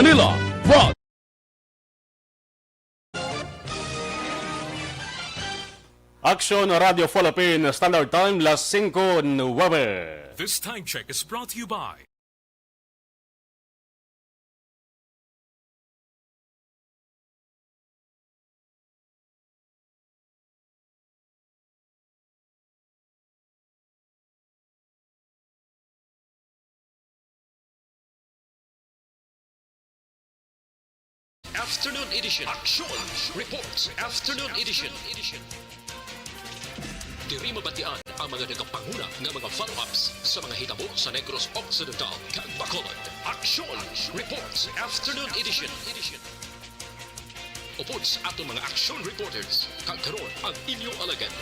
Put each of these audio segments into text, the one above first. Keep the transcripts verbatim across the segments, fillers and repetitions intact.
Manila, One. Action Radio Philippine Standard Time, las singko nuwebe. This time check is brought to you by Afternoon Edition. Action Reports Afternoon Edition. Diri mabatian ang mga nagapanguna nga mga follow-ups sa mga hitabo sa Negros Occidental kag Bacolod. Action Reports Afternoon Edition. Upod sa aton mga action reporters, kag karon ang inyo alagad.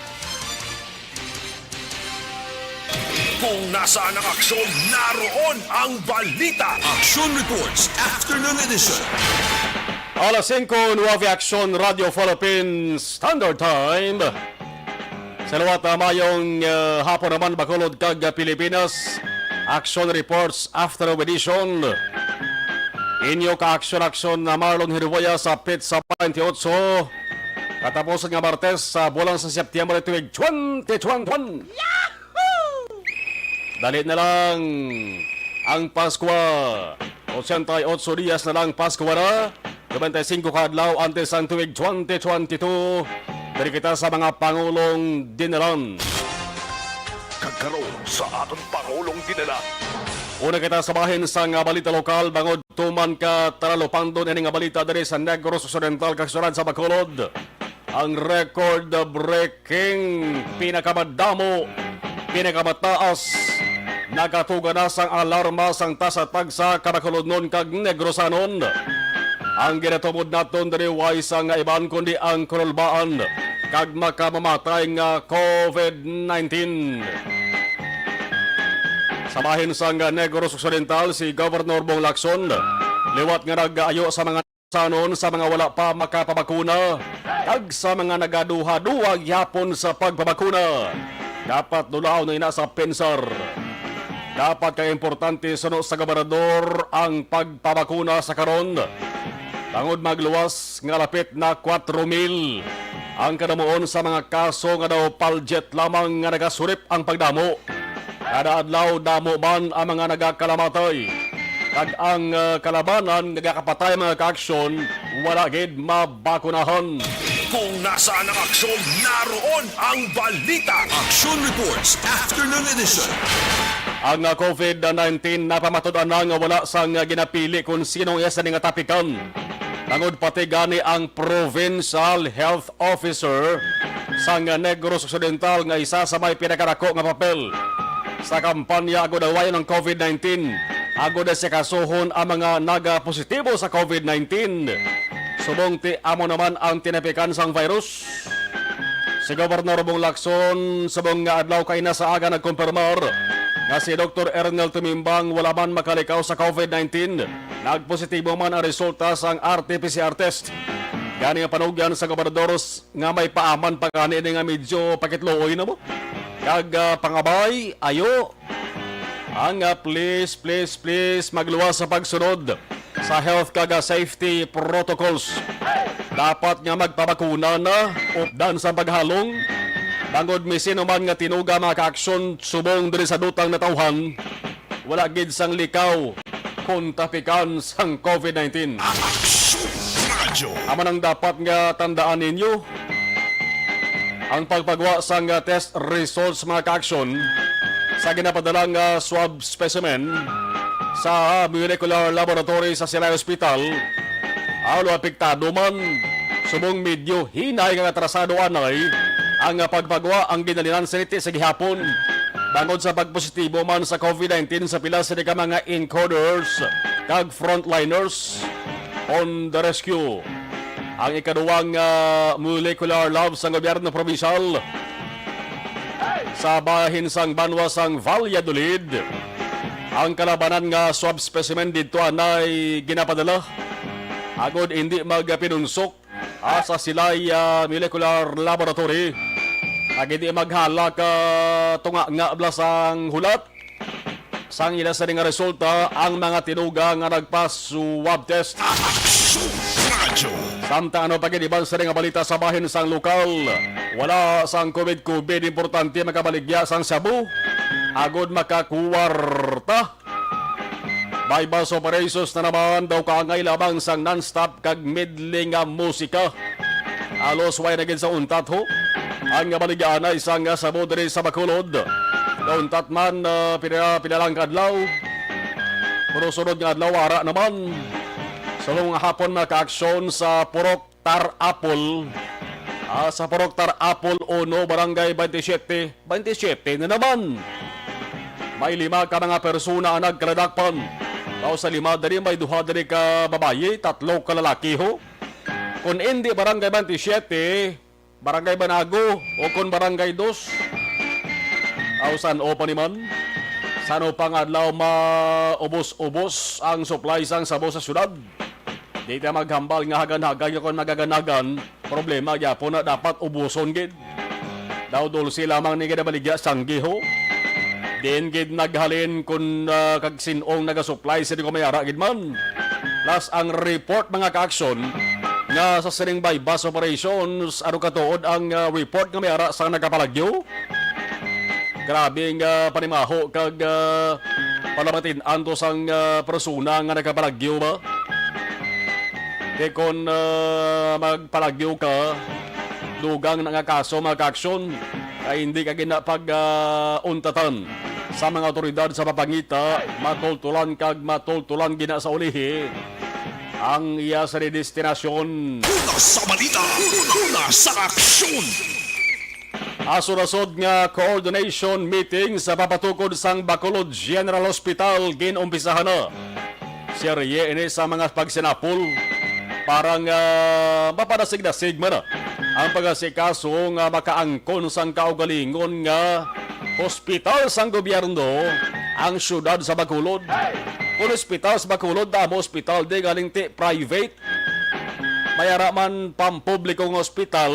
Kung nasaan ang aksyon, naroon ang balita. Action Reports Afternoon Edition. Alas singko nuwebe, Action Radio Philippines Standard Time. Sa liwat, ah, mayong, ah, hapon naman, Bacolod kag, ah, Pilipinas. Action Reports Afternoon Edition. Inyo ka-aksyon-aksyon na Marlon Hiruboya sa petsa twenty-eight. Katapusan nga Martes sa bulan sa Septyembre tuig twenty twenty-one. Dali na lang ang Paskwa. Ochenta y ocho dias na lang Paskwa na. Noventa y cinco ka adlaw antes ang tuig twenty twenty-two. Diri kita sa mga pangulong dinalan. Kag karon sa aton pangulong dinalan. Una kita sa bahin sang balita lokal, bangod tuman ka talupangdon ini nga balita diri sa Negros Occidental, kag sulod sa Bacolod. Ang record-breaking, pinakamadamo, pinakamataas, nagatuga na sang alarma sang tasa-tagsa ka Bacolodnon kag Negrosanon. Ang ginatumod naton diri way sang iban kundi ang kalulbaan kag makamamatay nga COVID nineteen. Sa bahin sang Negros Occidental, si Governor Bong Lacson liwat nga nag-ayo sa mga sanon sa mga wala pa makapabakuna, kag sa mga nagaduha-duha gihapon sa pagpabakuna. Dapat dulaon na ina sa pensar. Dapat kay importante suno sa gobernador ang pagpabakuna sa karon, tungod magluwas nga lapit na kwatro mil ang kadamuon sa mga kaso nga daw paljit lamang nga nagasulip ang pagdamo. Kada adlaw, damo man ang mga nagakalamatay, kag ang, ah, kalabanan nga nagakapatay, mga kaaksyon, wala gid mabakunahan. Kung nasaan ang aksyon, naroon ang balita. Action Reports Afternoon Edition. Ang, ah, COVID nineteen napamatud-an na nga wala sang, ah, ginapili kung sino ang iya sini nga tapikan. Tungod pati gani ang Provincial Health Officer sang Negros Occidental nga isa sa may pinakadako nga papel sa kampanya agud awayon ang COVID nineteen, agud asikasuhon ang mga nagapositibo sa COVID nineteen. Subong ti amo naman ang tinapikan sang virus. Si Gobernador Bong Lacson, subong nga adlaw kaina sa aga, nagkumpirmar nga si Doktor Ernel Tumimbang wala man makalikaw sa COVID nineteen. Nagpositibo man ang resulta sang R T P C R test. Gani ang panugyan sa gobernador s-, nga may paaman pa gani ini nga medyo pakitluoy na mo. Kag, ah, pangabay, ayo, ang, ah, please, please, please, magluwas sa pagsunod sa health kag, ah, safety protocols. Dapat nga magpabakuna na, updan sa paghalong. Bangod may sino man nga tinuga, mga kaaksyon, subong diri sa dutang natawhan, wala gid sang likaw kon tapikan sang COVID nineteen. Action Radyo. Amo nang dapat nga tandaan ninyo, ang pagpagwa sang test results, mga kaaksyon, sa ginapadala nga swab specimen sa Molecular Laboratory sa Silay Hospital, alo, apektado man, subong medyo hinay nga atrasado anay ang pagpagwa ang ginalinan sa niti sa gihapon, bangod sa pagpositibo man sa COVID nineteen sa pila sini ka mga encoders kag frontliners on the rescue. Ang ikaduwang, ah, molecular lab sang gobyerno probinsyal sa bahin sang banwa sang Valladolid, ang kalabanan nga swab specimen didto anay ginapadala agud indi magpinunsok, ah, sa Silay, ah, Molecular Laboratory, kag indi maghala ka tunga nga blasang hulat. Sang ila sa nga resulta ang mga tinuga nga nagpa-swab test. Aksyon Radyo. Samtang ano pa gid iban sa nga balita sa bahin sang lokal, wala sang covid covid importante makabaligya sang shabu agod makakuwarta. Buy-bust operations na naman daw kaangay lamang sang non-stop kag medley nga musika. Halos way na gid sa untat ho ang nga baligyaanay sang shabu diri sa Bacolod. Nauntat man, ah, pila, pila lang ka adlaw. Pero sunod nga adlaw, wara naman. Sa nga hapon, mga kaaksyon sa Purok Tar Apple. Ah, sa Purok Tar Apple uno, Barangay twenty-seven. Twenty-seven na naman. May lima ka mga persona ang nagkaladakpan. Daw sa lima diri, may duha diri ka babayi, tatlo ka lalaki ho. Kung hindi Barangay twenty-seven, Barangay Banago, o kung Barangay Dos, aw san-o pa ni man, san-o pa nga adlaw maubos-ubos ang supply sang shabu sa syudad. Di ta maghambal nga hagan-hagan, nga kon maghagan-hagan, problema gyapon na dapat ubuson gid. Daw dulce lamang ni ginabaligya sang giho. Diin gid naghalin kun, ah, kag sin-ong nagasupply sa di ko may ara gid man. Plus ang report, mga kaaksyon, nga sa sining buy-bust operations, ano katuod ang, ah, report nga may ara sa nagkapalagyo? Grabe nga panimaho kag, ah, palamatin-an to sang, ah, persona nga nagkapalagyo ba? Kay kon, ah, magpalagyo ka, dugang na nga kaso, mga kaaksyon, kay hindi ka gina pag, ah, untatan sa mga awtoridad sa papangita, matultulan kag matultulan gina sa ulihi ang iya sa destinasyon. Una sa balita, una sa aksyon. Aso-rasod nga coordination meeting sa papatukod sang Bacolod General Hospital gin-umpisahan na. Serye ini sa mga pagsinapol para nga mapadasig-dasig man ang pag-asikaso nga makaangkon sang kaugalingon nga hospital sang gobyerno ang siyudad sa Bacolod. Kung hospital sa Bacolod, amo hospital di galing ti private. May ara man pampubliko nga ospital,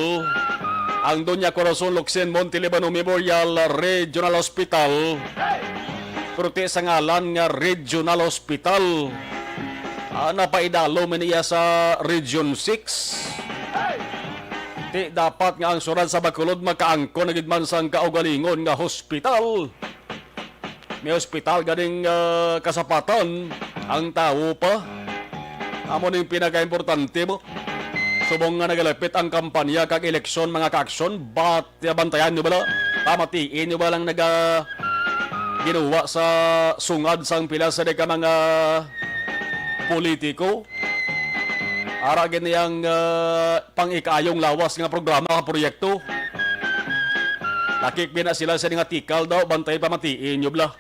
ang Doña Corazon Locsin Montelibano Memorial Regional Hospital, pero ti sa ngalan nga Regional Hospital, ah, napaidalom man iya sa Region six. Ti dapat nga ang syudad sa Bacolod makaangkon na gid man sang kaugalingon nga hospital. May ospital ganing, ah, kasapatan ang tawo pa. Amo ning pinakaimportante mo. Subong nga nagalapit ang kampanya kag eleksyon, mga kaaksyon, bat-, bantayan nyo bala? Pamatiin nyo ba lang naga-, ginuwa sa sungad sang pila sa di ka mga politiko? Ara gid niyang, ah, pang-ikayong lawas nga programa, nga proyekto. Lakip na sila sa nga tikal daw, bantay pamatiin nyo bala.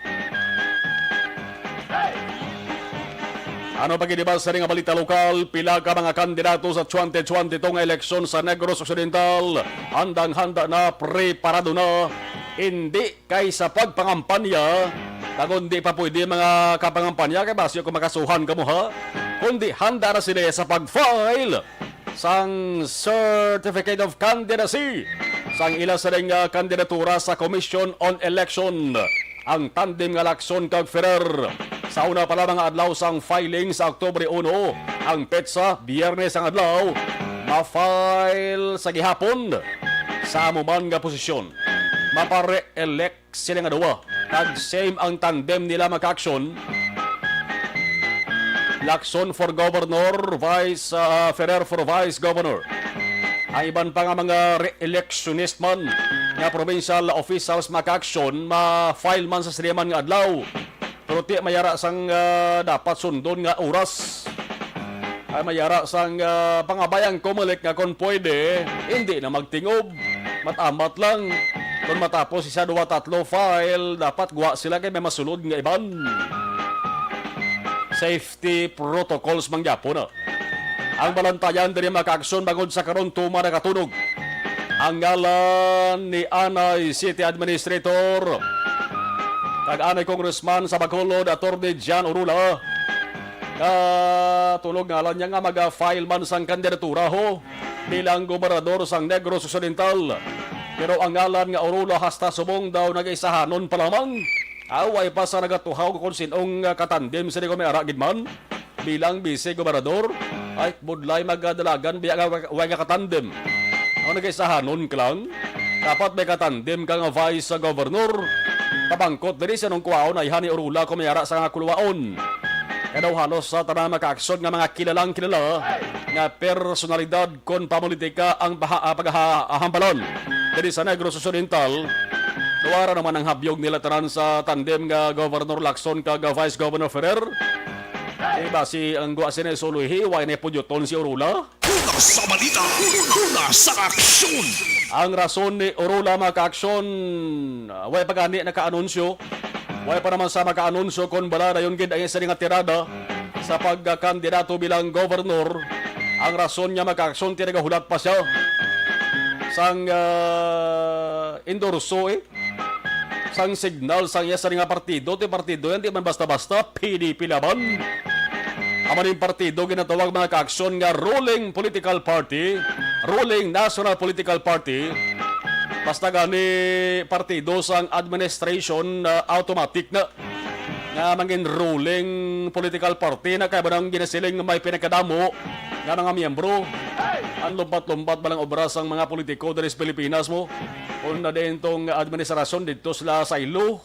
Ano pa gid ba sa nga balita lokal? Pila ka mga kandidato sa twenty twenty-two nga eleksyon sa Negros Occidental handang-handa na, preparado na. Hindi kay sa pagpangampanya, kag kon di pa pwede mga kapangampanya, kay basi kung makasuhan kamo, ha, kundi handa na sila sa pag-file sang Certificate of Candidacy sang ila sa ring, ah, kandidatura sa Commission on Election, ang tandem nga Lacson kag Ferrer. Sa una pa lamang nga adlaw sang filing sa Oktubre uno, ang petsa, Biyernes ang adlaw, ma-file sa gihapon sa amo man nga posisyon. Mapare-elect sila nga duwa, kag same ang tandem nila, mga kaaksyon. Lacson for governor, vice, ah, Ferrer for vice governor. Ang iban pa nga mga re-electionist man nga provincial officials, mga kaaksyon, ma-file man sa sila man nga adlaw. Pero ti may ara sang, ah, dapat sundon nga oras. Ay may ara sang, ah, pangabay ang Comelec nga kon pwede, hindi na magtingob. Matamat lang. Kung matapos isa, duwa, tatlo file, dapat guwa sila kay may masulod nga iban. Safety protocols man gyapon, ah. Ang balantayan diri, mga kaaksyon, bangod sa karon tuma nakatunog ang ngalan ni anay City Administrator kag anay Congressman sa Bacolod, Attorney John Orula. Katunog ngalan niya nga maga-file man sang kandidatura ho bilang gobernador sang Negros Occidental. Pero ang ngalan nga Orula hasta subong daw nagaisahanon pa lamang. Ah, way pa sa nagatuhaw kon sin-ong, ah, katandem sini kon may ara gid man bilang vice gobernador. Ay, budlay magadalagan biya nga wa, wa nga katandem. Ang nagkaisahanon ka lang, dapat may katandem ka nga vice governor. Kabangkot diri sa nung kuwaon ay hani Orula kung may ara sa nga kuluwaon. Kaya daw halos sa tanan makaaksyon nga mga kilalang kilala nga personalidad kon pamulitika ang baha, ah, paghahambalan diri sa Negros Occidental. Nawara naman ang habyog nila tanan sa tandem nga Governor Lacson kag Vice Governor Ferrer. Di ba si ang gwa sini suluhi, wa na pudyuton si Orula? Una sa balita, una sa aksyon. Ang rason ni Orula makaaksyon, ah, way pa gani nakaanunsyo. Way pa naman sa makaanunsyo kon bala dayon gid ang isa nga tirada sa pagkandidato bilang gobernador. Ang rason niya makaaksyon, tinagahulat pa siya sang, ah, endorso, eh, sang signal sang iya sa nga partido. Ti partido yan, di man basta-basta, P D P Laban. Amo ning partido ginatawag, mga kaaksyon, nga ruling political party, ruling national political party. Basta gani partido sang administration, ah, automatic na nga mangin ruling political party na kay ba nang ginasiling nga may pinakadamo nga mga miyembro. Ang lumpat-lumpat ba lang obra sang mga politiko diri sa Pilipinas mo? Kung na din tong administrasyon dito sila sa ilo.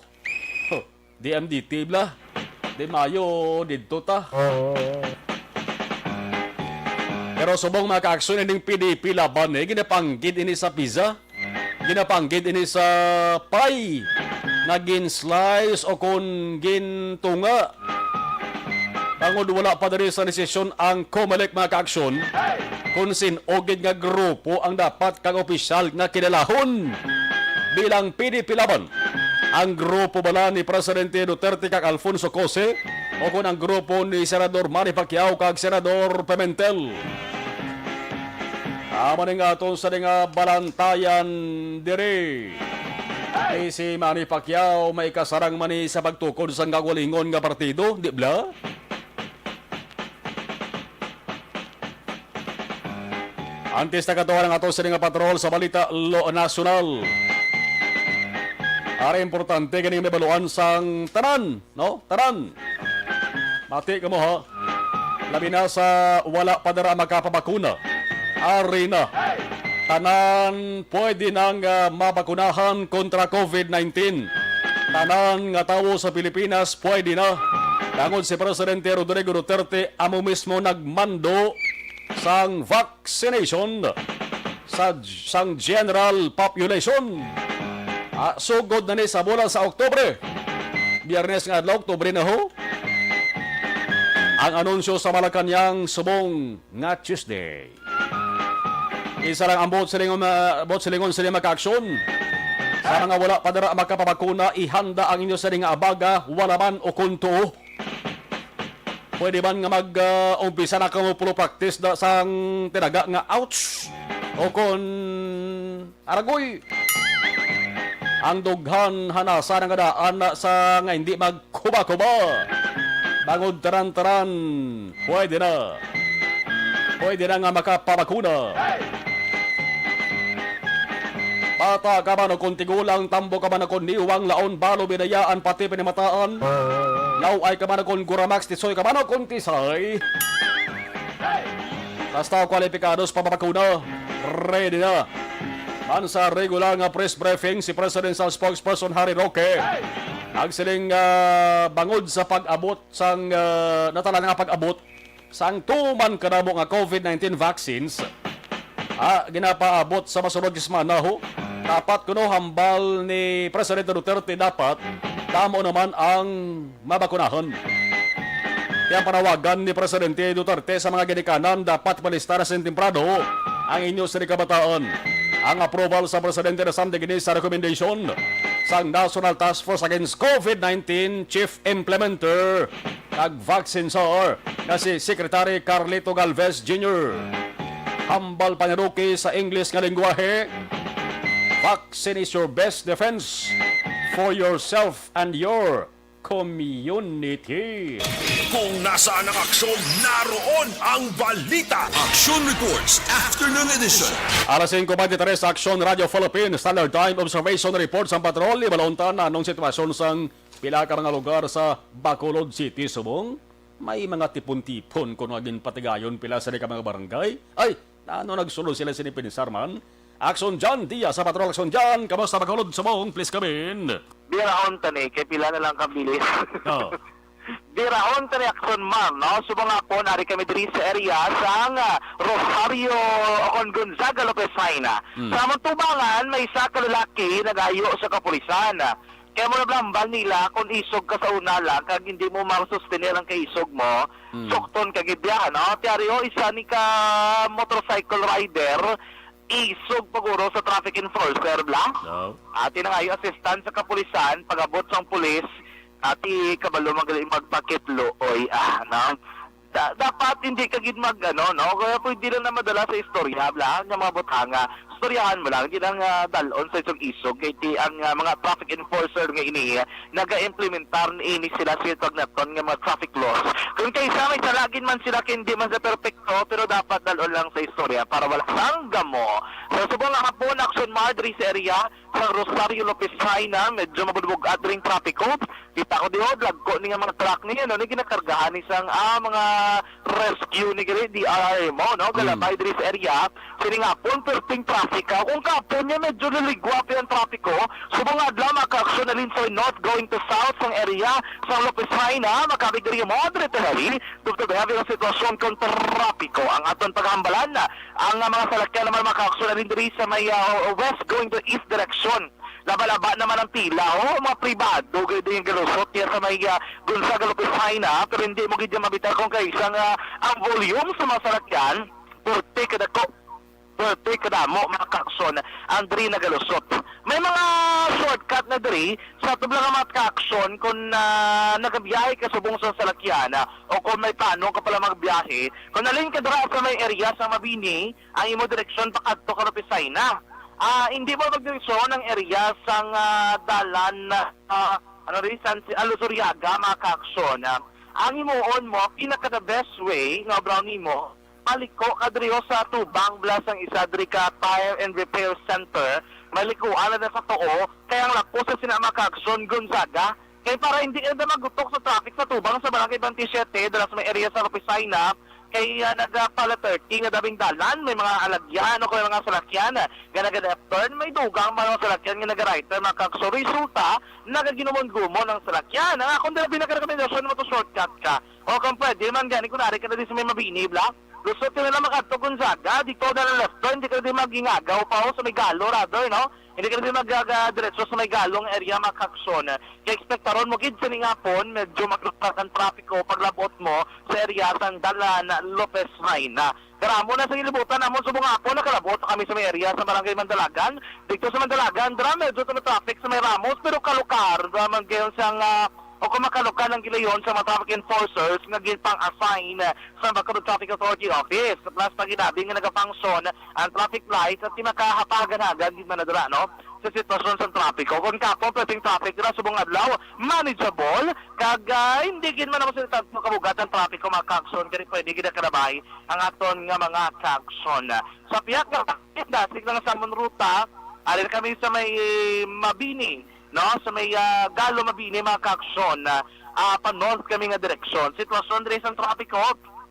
D M D T bla. Di mayo dito ta. Pero subong mga kaaksyon ining P D P Laban, eh, ginapanggid ini sa pizza. Ginapanggid ini sa pie nga gin-slice o kon gintunga. Tangod wala pa diri sa desisyon ang Comelec, mga kaaksyon, kung sin-o gid nga grupo ang dapat kag opisyal nga kinalahon bilang P D P Laban. Ang grupo bala ni Presidente Duterte kag Alfonso Cose o kon ang grupo ni Senador Manny Pacquiao kag Senador Pimentel? Amo ni nga aton sa nga balantayan diri. Kay si Manny Pacquiao may kasarang man ni sa pagtukod sang kaugalingon nga partido, di bla? Antes na katuwa ang aton sa nga patrol sa balita lo nasyonal. Ari importante ganing mabaluan sang tanan. No? Tanan. Mati kamo, ha? Labi na sa wala pa dira makapabakuna. Ari na. Tanan pwede nang, ah, mabakunahan kontra COVID nineteen. Tanan nga tawo sa Pilipinas pwede na. Tangod si Presidente Rodrigo Duterte amo mismo nagmando sang vaccination sa, sang general population. Ah, sugod na ni sa bulan sa Oktubre. Biyernes nga adlaw, Oktubre na ho. Ang anunsyo sa Malacañang subong nga Tuesday. Isa lang ang buot silingon, ah, buot silingon sila makaaksyon. Sa mga wala pa dira makapabakuna, ihanda ang inyo sini nga abaga, wala man o kung tuo. Pwede man nga mag, ah, umpisa na kamo pulo practice da sang tinaga nga ouch o kon aragoy. Ang dughan hanasa na nga daan na sa nga hindi magkuba-kuba. Bangod taran-taran, pwede na. Pwede na nga makapabakuna. Bata ka man o kon tigulang, tambo ka man o kon niwang, laon, balo, binayaan, pati pinimataan. Law-ay ka man o kon guramax, tisoy ka man o kon tisay. Basta kwalipikados pa mabakuna, ready na. Man sa regular nga press briefing, si Presidential Spokesperson Harry Roque nagsiling, ah, bangod sa pag-abot sang, ah, natalan nga pag-abot sang tuman kadamo nga COVID nineteen vaccines, ah, ginapaabot sa masunod nga semana, ho. Dapat kuno hambal ni Presidente Duterte, dapat damo naman ang mabakunahan. Kaya panawagan ni Presidente Duterte sa mga ginikanan, dapat malista na sin temprano ang inyo sini kabataan. Ang approval sa Presidente na sandig ini sa recommendation sang National Task Force Against COVID nineteen Chief Implementer kag Vaccine Czar nga si Secretary Carlito Galvez Junior. Hambal pa ni Roque sa English nga lengguwahe, "Vaccine is your best defense for yourself and your Community. Kung nasaan ang aksyon, naroon ang balita. Action Reports, Afternoon Edition. Alas singko beintitres, Aksyon Radio Philippines, Standard Time Observation Report sang patrol. Ibalon ta na anong sitwasyon sang pila ka mga lugar sa Bacolod City subong may mga tipon-tipon kuno nga ginpatigayon pila sini ka mga barangay. Ay, ano nagsulod sila sini pinsar man? Aksyon John Diaz sa Patrol. Aksyon John, kamusta Bacolod subong? Please come in. Biraon ta ni, kay pila na lang ka bilis. Oh. Biraon ta ni Aksyon Mar, no? Subong nga po, nari kami diri sa area sang, ah, Rosario o kon Gonzaga Lopez Jaena. Mm. Sa among tubangan, may isa ka lalaki nagayo sa kapulisan. Kaya mo na hambal nila kung isog ka sa una lang, kag hindi mo masustener ang kaisog mo, Mm. sukton ka gid biya, no? Tiari, o, isa ni ka motorcycle rider, isog paguro sa traffic enforcer, bla? No. Ati nangayo assistance sa kapulisan, pag-abot sang pulis, ati kabalo magaling magpakitlo, oy, ah, no? Da-, dapat hindi ka gid mag, ano, no? Kaya pwede lang na madala sa istorya, bla, nga mga butanga. Istoryahan mo lang, di lang, ah, dalon sa isog-isog. Kay ti ang, ah, mga traffic enforcer nga ini, naga-implementar ini sila sa pagnaton nga mga traffic laws. Kung kaysa may sala gid man sila, kay hindi man sa perpekto, pero dapat dalon lang sa istorya para wala sang gamo. Sa subong nga hapon, Aksyon Mar diri sa area sa Rosario Lopez Jaena, medyo mabulbog-at ring trapiko. Kita ko diho, dagko ni nga mga truck ni, ano, ni ginakargahan ni sang, ah, mga rescue ni gali, D R R mo, no? Mm. Galabay diri sa area. Sini nga pon, perting traffic ka. Kung kapon niya, medyo liligwa pa yung trapiko. Subong nga adlaw, mga ka-aksyon, na Linsoy North going to South sang area sang Lopez Jaena, makabig diri mo, dire to heavy. Dubtob heavy ang sitwasyon kung trapiko. Ang aton paghambalan, ang, ah, mga salakyan naman, mga ka-aksyon, na diri sa may, ah, west going to east direction. Laba-laba naman ang pila, oh, mga pribado, gid yung galusot niya sa may, ah, Gonzaga Lopez Jaena, pero hindi mo gid yan mabitaw kung kaisa nga ang volume sa mga salakyan, forty kadako, forty kadamo, mga ka-aksyon, ang diri nagalusot. May mga shortcut na diri sa tubla nga mga ka-aksyon kung, ah, nagabiyahe ka subong sa salakyan, ah, o kung may plano ka pala magbiyahe, kung nalin ka dira sa may area sa Mabini, ang imo direksyon pakadto ka Lopez Jaena. Ah, hindi mo magdireksyon ang area sang, ah, dalan, ah, ano rin, San, ah, Luzuriaga, mga ka-aksyon. Ah, ang himuon mo, pinaka the best way nga obra nimo, paliko ka diri sa tubang bla sang isa diri ka tire and repair center, malikuan na sa tuo, kay ang lapos sa sina, mga ka-aksyon, Gonzaga, kay para hindi na magutok sa traffic sa tubang sa Barangay twenty-seven, dala sa may area sa Lopez Jaena, kay, ah, nagapala thirty nga daming dalan, may mga alagyan o kay mga salakyan, ah, nga naga-left turn, may dugang mga salakyan nga naga-right turn, mga ka-aksyon. Resulta, nagaginumon-gumon ang salakyan. Ang akon dala pinakarekomendasyon mo to shortcut ka. O kung pwede man gani, kung ari ka na di sa may Mabini, bla, lusot ka na lang makadto Gonzaga, dito na lang left turn, di ka na di magingagaw pa, o, sa may Galo, rather, no? Hindi ka na di mag-, ah, diretso sa may Galong area, mga ka-aksyon. Kaya ekspektaron mo gid sini nga hapon, medyo maglukas ang trapiko paglabot mo sa area sang Dalan Lopez Jaena. Karamo na sa ilibutan namon subong hapon, nakalabot na kami sa may area sa Barangay Mandalagan. Dito sa Mandalagan, dira medyo tulo traffic sa may Ramos, pero kalukar, ah, man gayon sang, ah, o kung makalukar ang gilayon sa mga traffic enforcers nga ginpang-assign sa Bacolod Traffic Authority Office. Plus, paginabi nga nagafunction ang traffic light at di makahapagan-hagan gid man na dira, no? Sa sitwasyon sa trapiko. Kung kapon, pwedeng traffic dira subong adlaw, manageable, kag, ah, hindi gid man naman sila tanto kabugat ang trapiko, mga ka-aksyon, kaya pwede gid karabay ang aton nga mga ka-aksyon. Sa pihak nga dasig lang sa amon ruta, ari na kami sa may Mabini, no? Sa may, ah, Galo Mabini, mga ka-aksyon, ah, ah, pa north kami nga direksyon. Sitwasyon diri sa trapiko,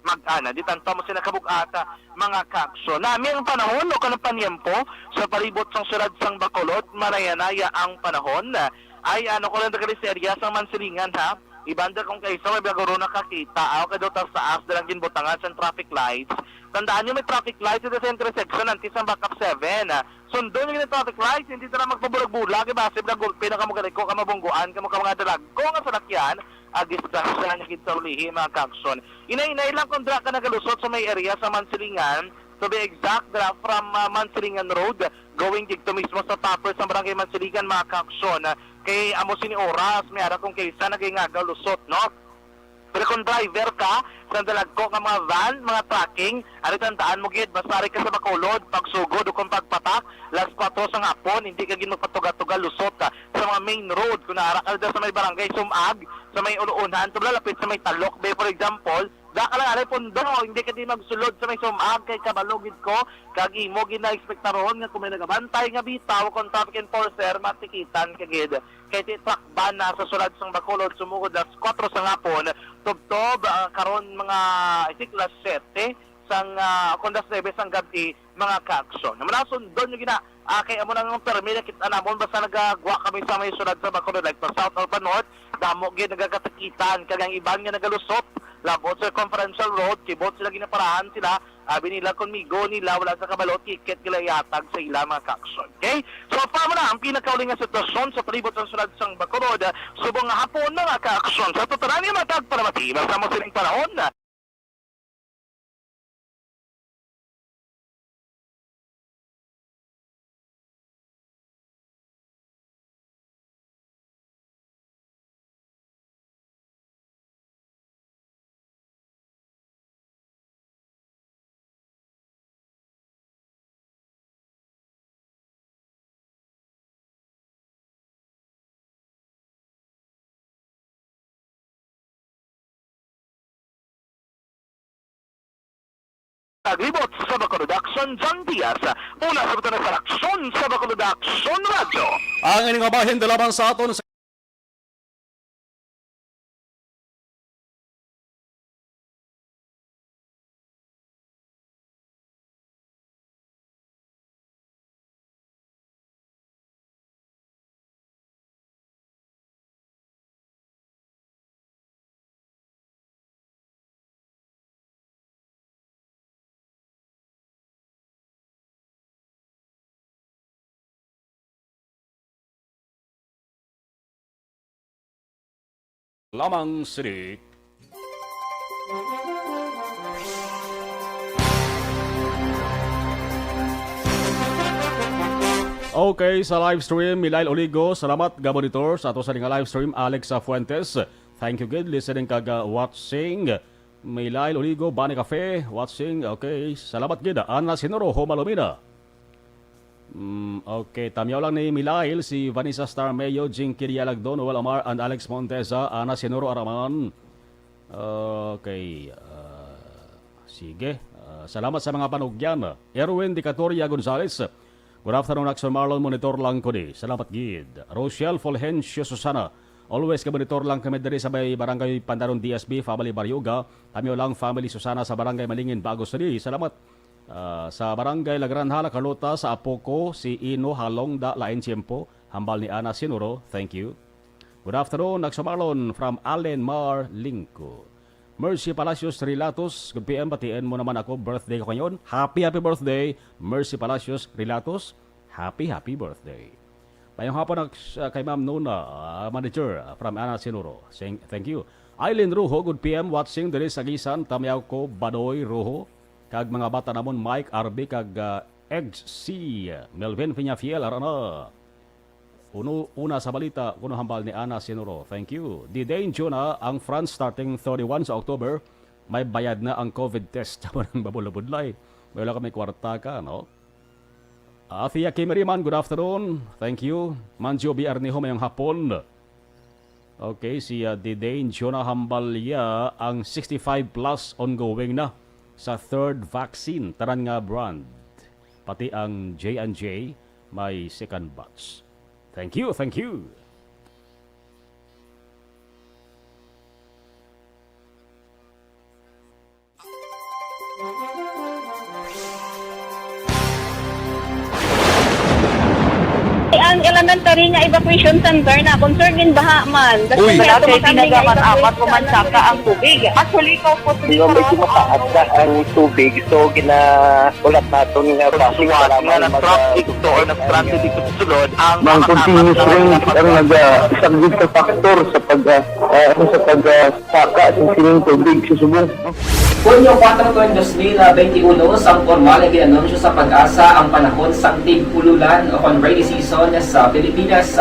mag-ana, di tanto mo sila kabug-ata, mga ka-aksyon. Nami ang panahon o kanang panyempo sa palibot sang siyudad sang Bacolod, manayanaya ang panahon. Ay, ano ko lang diri sa area sang Mansilingan, ha? Ibanda kung kaisa, may baguro nakakita, aw, kay daw taas-taas na lang ginbutangan sang traffic lights. Tandaan niyo, may traffic lights dito sa intersection, antes ang backup seven. Sundon niyo yung traffic lights, hindi na magpabulag-bulag, eh, base na gulpi na kamo galiko, ka mabungguan, kamo ka mga dalago nga salakyan, agis na siya niya sa ulihi, mga ka-aksyon. Inay-inay lang kung dra ka nagalusot sa may area sa Mansilingan, to be exact, dra from, ah, Mansilingan Road, going dito mismo sa topper sa Barangay Mansilingan, mga ka-aksyon. Kay amo sini oras, may ara kung kaisa nagingagaw lusot, no? Pero kung driver ka sa dalagko nga mga van, mga trucking, ari tandaan mo gid, basta ari ka sa Bacolod, pagsugod o kung pagpatak, las kwatro sa hapon, hindi ka gid magpatuga-tuga lusot, ah, sa mga main road. Kung naara ka dyan sa may barangay Sumag, sa may Uluunan, to lapit sa may Talok Bay, for example, da ka lang anay pundo, hindi ka di magsulod sa may Sumag, kay kabalo gid ko, kag imo gid na-expectaron nga kung may nagabantay nga bitaw, kung traffic enforcer, matikitan ka gid. Kay ti truck ban na sa sulod sang Bacolod, sumugod alas kuwatro sa hapon, tubtob, ah, karon mga, I think, alas siyete, sang, ah, kung alas nuebe sang gab-i, mga ka-aksyon. Manason, doon yung gina, ah, kay amo na nga permi, nakita namon, basta nagagwa kami sa may syudad sa Bacolod, like pa south or pa north, damo gid nagakatakitan, kag ang iban nga nagalusot, labot sa Conferential Road, kibot sila, ginaparahan sila, abi nila kon migo nila, wala sa kabalo, ticket nila ihatag sa ila, mga ka-aksyon. Okay? So, pa mo na ang pinakauling nga sitwasyon sa palibot sa syudad sang Bacolod, subong nga hapon, mga ka-aksyon. Sa totoran nga matag palamati, basta mo sining panahon, Naglibot sa Bacolod Aksyon, John Diaz. Mula sa Bacolod Aksyon, sa Bacolod Aksyon Radyo. Ang ining nga bahin dala man sa aton sa Lamang sini. Okay, sa live stream, Milail Oligo, salamat, ga monitor sa ato sa nga live stream, Alex, ah, Fuentes. Thank you gid, listening kag, ah, watching. Milail Oligo, Bani Cafe, watching. Okay, salamat gid, Ana Sinoro, Homalomina. Mm, okay, tamyaw lang ni Milail, si Vanessa Starmeo, Jinky Dialagdo, Noel Amar, and Alex Montesa, Ana Sinoro Araman. Okay, ah, sige. Ah, salamat sa mga panugyan. Erwin Dicatoria Gonzalez, good afternoon, Action Marlon, monitor lang ko di. Salamat gid. Rochelle Fulgencio Susana, always ka monitor lang kami diri sa may Barangay Pandaron D S B, Family Baryoga. Kami lang, Family Susana sa Barangay Malingin, Bagos City. Salamat. Ah, sa Barangay La Granja, La Carlota, sa apo ko, si Ino Halong, da lain tiyempo, hambal ni Ana Sinuro. Thank you. Good afternoon, Action Marlon, from Allen Mar Lingco. Mercy Palacios Rilatos, good P M, batiin mo naman ako, birthday ko ngayon. Happy, happy birthday, Mercy Palacios Rilatos. Happy, happy birthday. Mayong hapon, ah, kay Ma'am Nona, ah, manager, ah, from Ana Sinuro. Sing-, thank you. Aileen Ruho, good P M, watching diri sa Gisan, tamyaw ko, Badoy Ruho, kag mga bata namon, Mike, Arby, kag, ah, Eggs C, Melvin Peñafiel, ara na. Uno, una sa balita, kuno hambal ni Ana Sinuro. Thank you. Didane Jonah, ang France starting thirty-one sa October, may bayad na ang COVID test. Tama nang babulabudlay. May wala kami kwarta ka, no? Athia Kimeriman, good afternoon. Thank you. Manjo B. Arnijo, mayong hapon. Okay, si, ah, Didane Jonah Hambalya, ang sixty-five plus ongoing na sa third vaccine, tanan nga brand. Pati ang J and J may second batch. Thank you, thank you. Ang elementary nga evacuation center na concern in baha man. Uy. Wala kay tinaga man, apat ko man saka ang tubig. Actually, ikaw po, medyo mataas na ang tubig. So, gina-, ulat naton nga traffic, nga nag-traffic to or nag-transit dito sa sulod, ang mga continuous rain ang naga-, isa gid sa factor sa pag, ah, ah, ano, sa pag, ah, saka sa sining tubig sa subong. Hunyo kuwatro, dos mil benti uno, sang pormal nga gin-anunsyo sa PAGASA ang panahon sang tig-ululan o kon rainy season sa Pilipinas.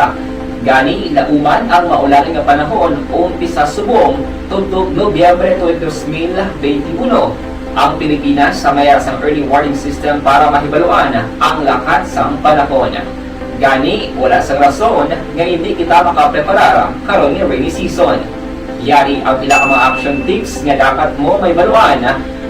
Gani, nauman ang maulan nga panahon umpisa subong tubtob Nobyembre twenty twenty-one. Ang Pilipinas sa may ara sang early warning system para mahibaluan ang lakat sang panahon. Gani, wala sang rason nga indi kita makapreparar karon nga rainy season. Yari ang pila ka mga action tips nga dapat mo mahibaluan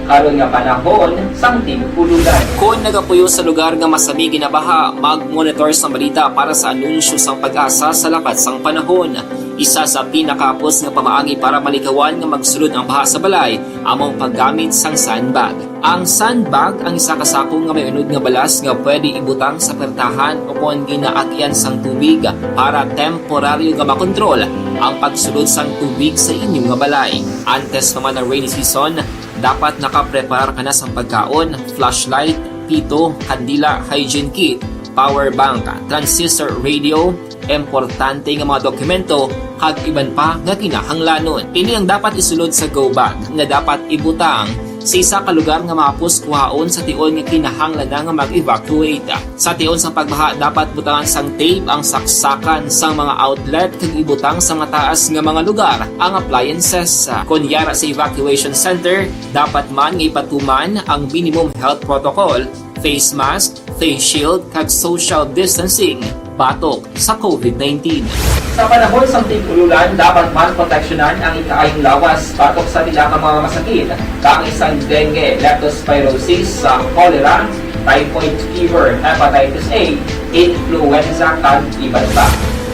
karon nga panahon sang tig-ulolan. Kon nagapuyo sa lugar nga masami ginabaha, mag-monitor sang balita para sa anunsyo sang PAGASA sa lakat sang panahon. Isa sa pinakahapos nga pamaagi para malikawan nga magsulod ang baha sa balay amo ang paggamit sang sandbag. Ang sandbag ang isa ka sako nga may unod nga balas nga pwede ibutang sa pertahan o kon ginaagyan sang tubig para temporaryo nga makontrol ang pagsulod sang tubig sa inyo nga balay. Antes pa man ang rainy season, dapat nakapreparar ka na sang pagkaon, flashlight, pito, kandila, hygiene kit, power bank, transistor radio, importante nga mga dokumento, kag iban pa nga kinahanglanon. Ini ang dapat isulod sa go bag nga dapat ibutang sa isa ka lugar nga mahapos kuhaon sa tion nga kinahanglan na nga mag-evacuate. Sa tion sang pagbaha, dapat butangan sang tape ang saksakan sang mga outlet kag ibutang sa mataas nga mga lugar ang appliances. Kon yara sa evacuation center, dapat man nga ipatuman ang minimum health protocol, face mask, face shield, kag social distancing batok sa covid nineteen. Sa panahon sang tig-ulolan, dapat man proteksyonan ang ikaayong lawas batok sa pila ka mga masakit, kaangay sang dengue, leptospirosis, sa cholera, typhoid fever, hepatitis A, influenza, kag iban pa.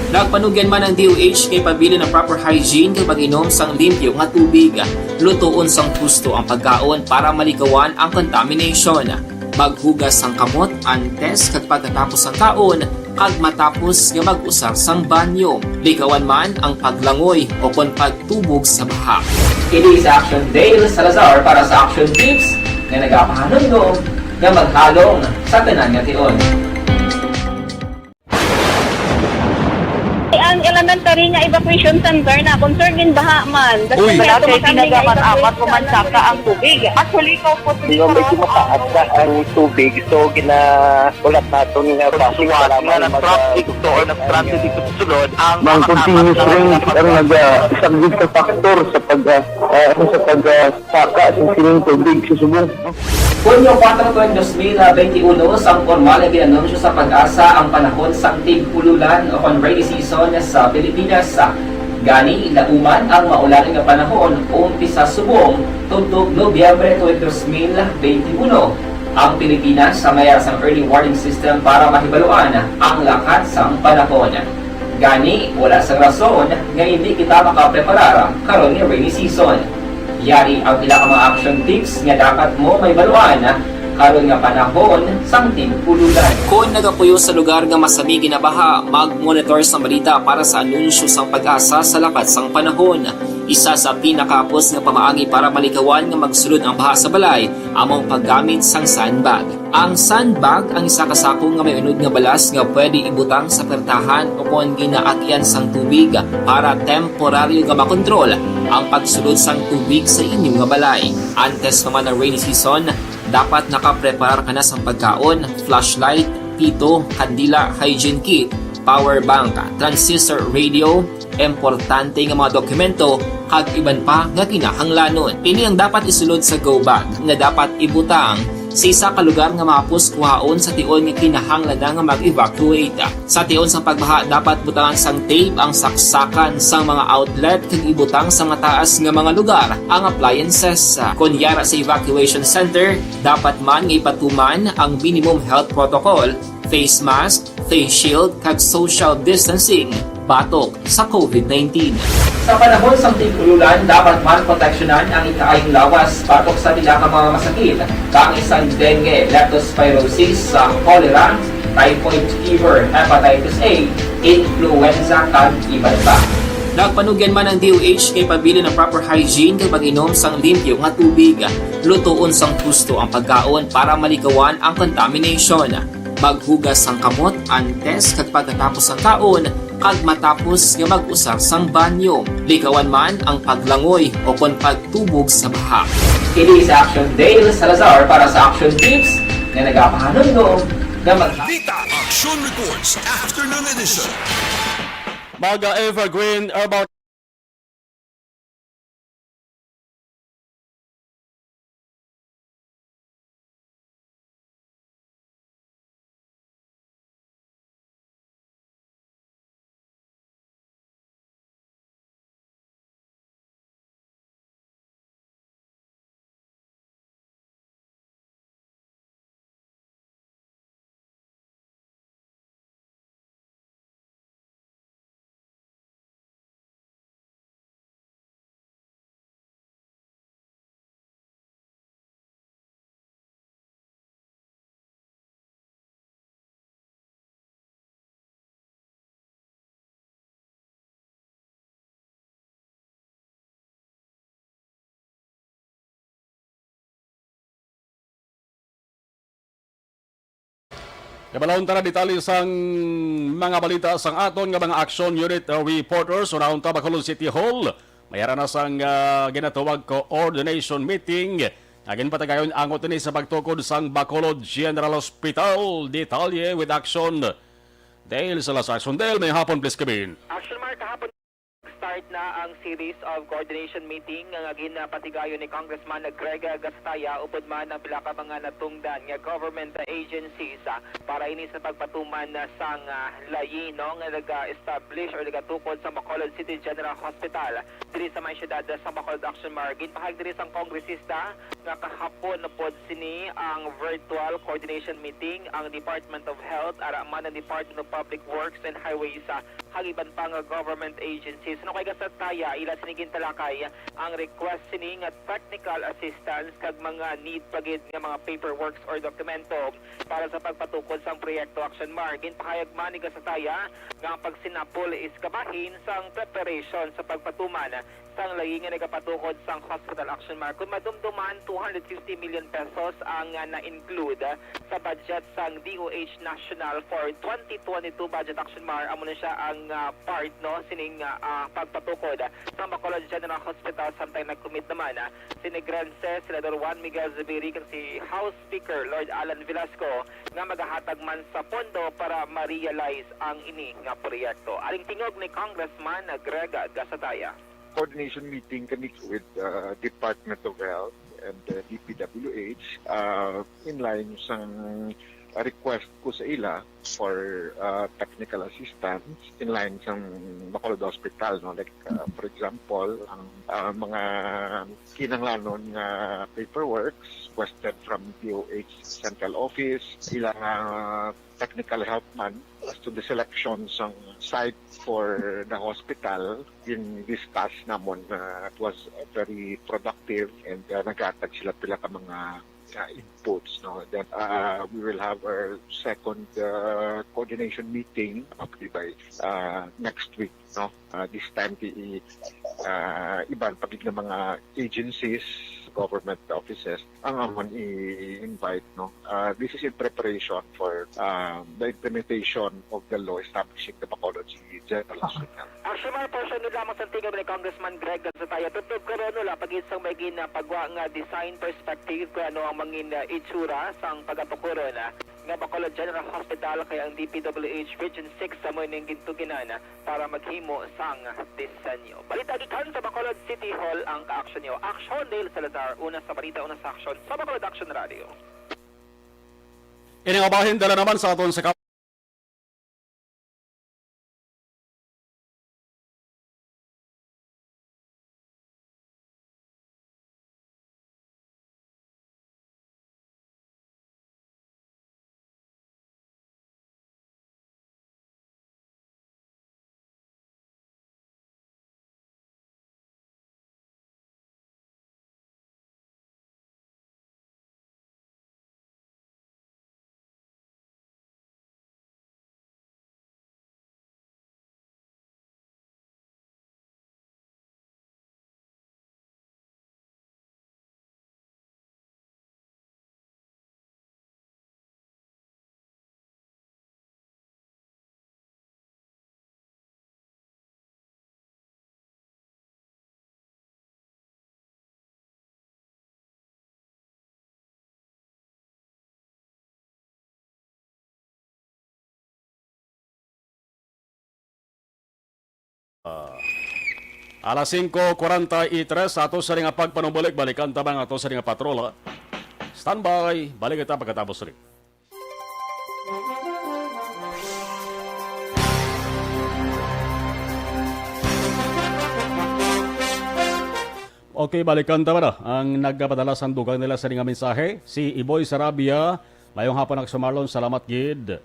Nagpanugyan man ang D O H nga ipabilin ang proper hygiene kag mag-inom sang limpyo nga tubig. Lutoon sang husto ang pagkaon para malikawan ang contamination. Maghugas sang kamot antes kag pagkatapos sang kaon kag matapos nga mag-usar sang banyo. Likawan man ang paglangoy o kon pagtubog sa baha. Kini si Action Dale Salazar para sa Action Tips nga nagapahanumdom nga maghalong sa tanan nga tion. Ang elementary nga evacuation center na concern gin baha man. Uy. Wala kay tinaga man apat o man saka ang tubig. Actually, ko po dito medyo mataas na ang tubig. So, gina-, ulat naton nga basi wala man nag-, nag-traffic to or nag-transit dito sa sulod, ang mga continuous rain ang nag-, sa factor sa pag, ah, ah, sa pag, ah, saka sa sining tubig sa subong. Hunyo kuwatro tuig dos mil benti uno, sang pormal nga gin-anunsyo sa PAGASA ang panahon sang tig-ulolan o kon rainy season sa Pilipinas. Gani, lauman ang maulan nga panahon umpisa subong tubtob Nobyembre tuig dos mil benti uno. Ang Pilipinas may ara sang early warning system para mahibaluan ang lakat sang panahon. Gani, wala sang rason nga indi kita makapreparar karon nga rainy season. Yari ang pila ka mga action tips nga dapat mo mahibaluan karon nga panahon sang tig-ulolan. Kon nagapuyo sa lugar nga masami ginabaha, mag-monitor sang balita para sa anunsyo sang PAGASA sa lakat sang panahon. Isa sa pinakahapos nga pamaagi para malikawan nga magsulod ang baha sa balay amo ang paggamit sang sandbag. Ang sandbag ang isa ka sako nga may unod nga balas nga pwede ibutang sa pertahan o kon ginaagyan sang tubig para temporaryo nga makontrol ang pagsulod sang tubig sa inyo nga balay. Antes pa man ang rainy season, dapat nakapreparar ka na sang pagkaon, flashlight, pito, kandila, hygiene kit, power bank, transistor radio, importante nga mga dokumento, kag iban pa nga kinahanglanon. Ini ang dapat isulod sa go bag nga dapat ibutang sa isa ka lugar nga mahapos kuhaon sa tion nga kinahanglan na nga mag-evacuate. Sa tion sang pagbaha, dapat butangan sang tape ang saksakan sang mga outlet kag ibutang sa mataas nga mga lugar ang appliances. Kon yara sa evacuation center, dapat man nga ipatuman ang minimum health protocol, face mask, face shield, kag social distancing batok sa covid nineteen. Sa panahon sang tig-ulolan, dapat man proteksyonan ang ikaayong lawas batok sa pila ka mga masakit, kaangay sang dengue, leptospirosis, sa cholera, typhoid fever, hepatitis A, influenza, kag iban pa. Nagpanugyan man ang D O H nga ipabilin ang proper hygiene kag pag-inom sang limpyo nga tubig. Lutoon sang husto ang pagkaon para malikawan ang contamination. Maghugas sang kamot antes kag pagkatapos sang kaon, kag matapos nga mag-usar sang banyo. Likawan man ang paglangoy o kon pagtubog sa baha. Kini si Action Dale Salazar para sa Action Tips nga nagapahanumdom nga mag- Dita Action Reports, Afternoon Edition. Maga Evergreen Herbal Kabalahon ta na detalye sang mga balita sang aton nga mga Action Unit, uh, reporters. Unahon ta, Bacolod City Hall, may ara na sang, uh, ginatawag coordination meeting nga ginpatigayon angot ini sa pagtukod sang Bacolod General Hospital. Detalye with Action Dale Salazar. Action Dale, may hapon, please, Kevin. Action Mark, kahapon start na ang series of coordination meeting nga ginpatigayon ni Congressman Greg Gasataya upod man ang pila ka mga natungdan nga government agencies, ah, para ini sa pagpatuman, ah, sang, ah, layi, no, nga nag-establish or nagatukod sa Bacolod City General Hospital diri sa may siyudad sa Bacolod. Action Mark, ginpahayag diri sang kongresista nga kahapon pod sini ang virtual coordination meeting ang Department of Health, ara man ang Department of Public Works and Highways, ah, kag iban pa nga government agencies. Ano kay Gasataya, ila sini gintalakay ang request sini nga technical assistance kag mga need pa gid nga mga paperworks or dokumento para sa pagpatukod sang proyekto. Action Mark, ginpahayag man ni Gasataya nga ang pagsinapol is kabahin sang preparation sa pagpatuman sang layi nga nagapatukod sang hospital. Action Mark, kon madumduman, two hundred fifty million pesos ang, ah, na-include sa budget sang D O H National for twenty twenty-two budget. Action Mark, amo na siya ang, ah, part, no, sining, ah, ah, pagpatukod sa Bacolod General Hospital. Samtang nag-commit naman, ah, si Negrense Senador Juan Miguel Zubiri kag si House Speaker Lord Alan Velasco nga magahatag man sa pondo para ma-realize ang ini nga proyekto. Aring tingog ni Congressman Greg Gasataya. Coordination meeting kami with, uh, Department of Health and, uh, D P W H, uh, in line sang request ko sa ila for, uh, technical assistance in line sang Bacolod Hospital, no? Like, uh, for example, ang, uh, mga kinahanglanon nga paperworks requested from D O H Central Office, ilang, uh, technical help man as to the selection sang site for the hospital. In discuss namon, uh, it was very productive and, uh, naghatag sila pila ka mga, uh, inputs, no? Then, uh, we will have our second, uh, coordination meeting probably by, uh, next week, no? Uh, this time, the, uh, iban pa gid nga mga agencies, government offices, ang amon i-invite, no? Uh, this is in preparation for, uh, the implementation of the law establishing the Bacolod City General Hospital. Action Mark, portion gid lamang sa tingog ni Congressman Greg Gasataya. Tubtob karon, wala pa gid sang may ginapagwa nga design perspective kung ano ang mangin, uh, itsura sang pagatukuron, uh, nga Bacolod General Hospital, kay ang D P W H Region six sa mo ning gintuginan para maghimo sang disenyo. Balita gikan sa Bacolod City Hall ang ka-action niyo. Action, Dale Salazar, una sa balita, una sa aksyon, sa Bacolod Action Radio. Ini nga bahin dala naman sa aton sa Ah, alas singko kwarenta y tres, ato sa nga pagpanumbalik, balikan ta bang ato sa nga patrola. Standby, balik kita pagkatapos rin. Okay, balikan ta ba na ang nagpadala sang dugang nila sa nga mensahe? Si Iboy Sarabia, mayong hapon, Action Marlon, salamat gid.